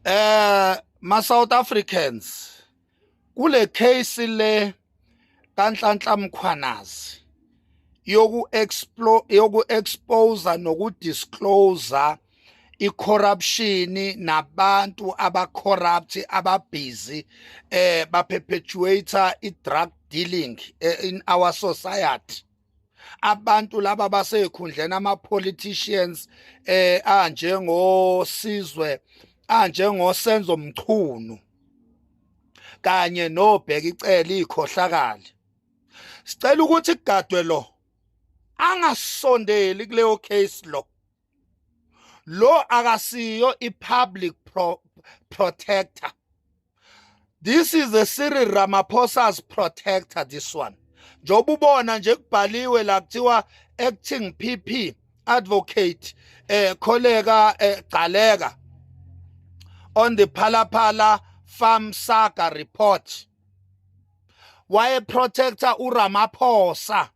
Ma South Africans, kule case le kaNhlanhla Mkhwanazi yoku explore, yoku expose noku disclose icorruption nabantu abacorrupt, ababusy baperpetuate i-drug dealing in our society, abantu laba basekhundleni, ama politicians anjengoSizwe, anjengoSenzo Mchunu kanye noBheki Cele, ikhohlakali. Sicela ukuthi kugadwe lo, angasondeli kuleyo case. Lo akasiyo i-public protector. This is the Cyril Ramaphosa's protector, this one. Njengoba ubona nje kubhaliwe la, kuthiwa acting PP advocate Kholeka Gcaleka on the Phala Phala Farm saga report. Waye protector uRamaphosa.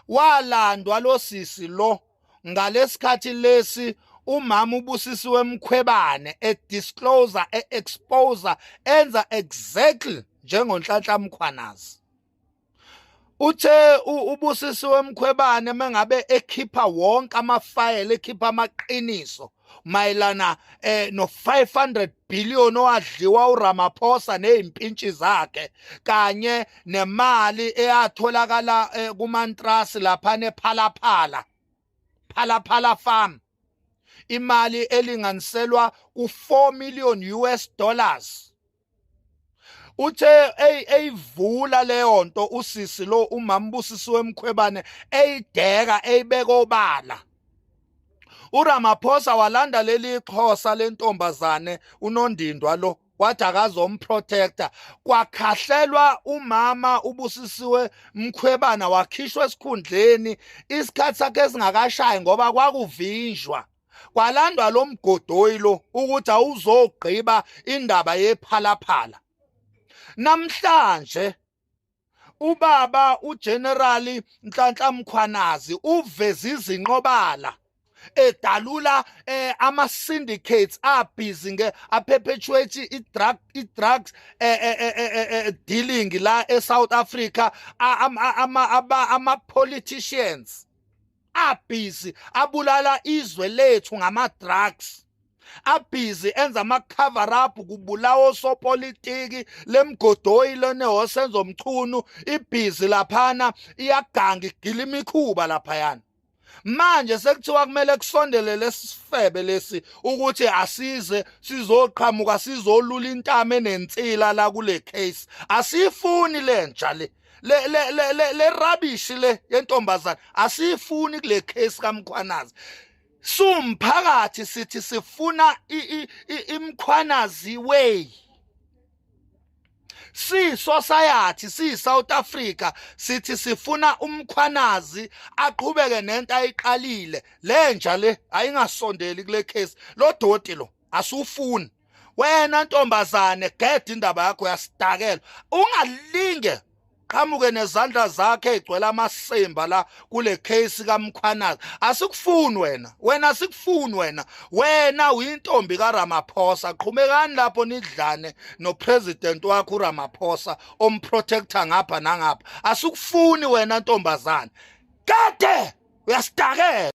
Walandwa lo sisi lo ngalesikhathi lesi umama uBusisiwe Mkhwebane edisclose, e-expose, enza exactly njengoNhlanhla Mkhwanazi. Uthe uBusisiwe Mkhwebane mengabe ekhipha wonke amafayela, ekhipha amaqiniso mayelana no 500 billion owadliwa uRamaphosa nezimpintshi zakhe kanye nemali eyatholakala kumantrasi lapha nePhala Phala, Phala Phala Farm, imali elinganiselwa ku4 million US dollars. Uthe eyivula leyo nto usisi lo, umama Busisiwe Mkhwebane, eyideka, eyibeka obala, uRamaphosa walanda leli Xhosa lentombazane, unondindwa lo, wathi akazomprotector. Kwakhahlelwa umama uBusisiwe Mkhwebana, wakhishwa esikhundleni isikhathi sakhe esingakashayi ngoba kwakuvinjwa. Kwalandwa lo mgodoyi lo ukuthi awuzogqiba indaba yePhala Phala. Namhlanje ubaba uGeneral Nhlanhla Mkhwanazi uveza izinqobala, edalula ama syndicates abusy nge aperpetuate i drugs dealing la eSouth Africa, ama politicians abusy abulala izwe lethu ngama drugs, abusy enza ama cover up, kubulawa osopolitiki. Lemgodoyi lone oSenzo Mchunu ibusy laphana, iyaganga, igila imikhuba laphayana. Manje sekuthiwa kumele kusondele lesifebe lesi ukuthi asize sizoqhamuka, sizolula intamo enensila la kule case. Asifuni lenja le, le le le le, le rubbish le yentombazana, asifuni kule case kaMkhwanazi. Sumphakathi sithi sifuna iMkhwanazi way. Si society, si South Africa, sithi sifuna uMkhwanazi aqhubeke nento ayiqalile. Lenja le ayingasondeli kule case. Lo doti lo asufuni. Wena ntombazane, gede indaba yakho, yasidakela. Ungalinge qhamuke nezandla zakhe egcwele amasimba la kule case kaMkhwanazi. Asikufuni wena, wena asikufuni wena. Wena uyintombi kaRamaphosa, qhumekani lapho nidlane nopresident wakho uRamaphosa omprotector ngapha nangapha. Asikufuni wena ntombazane, kade uyasidakela.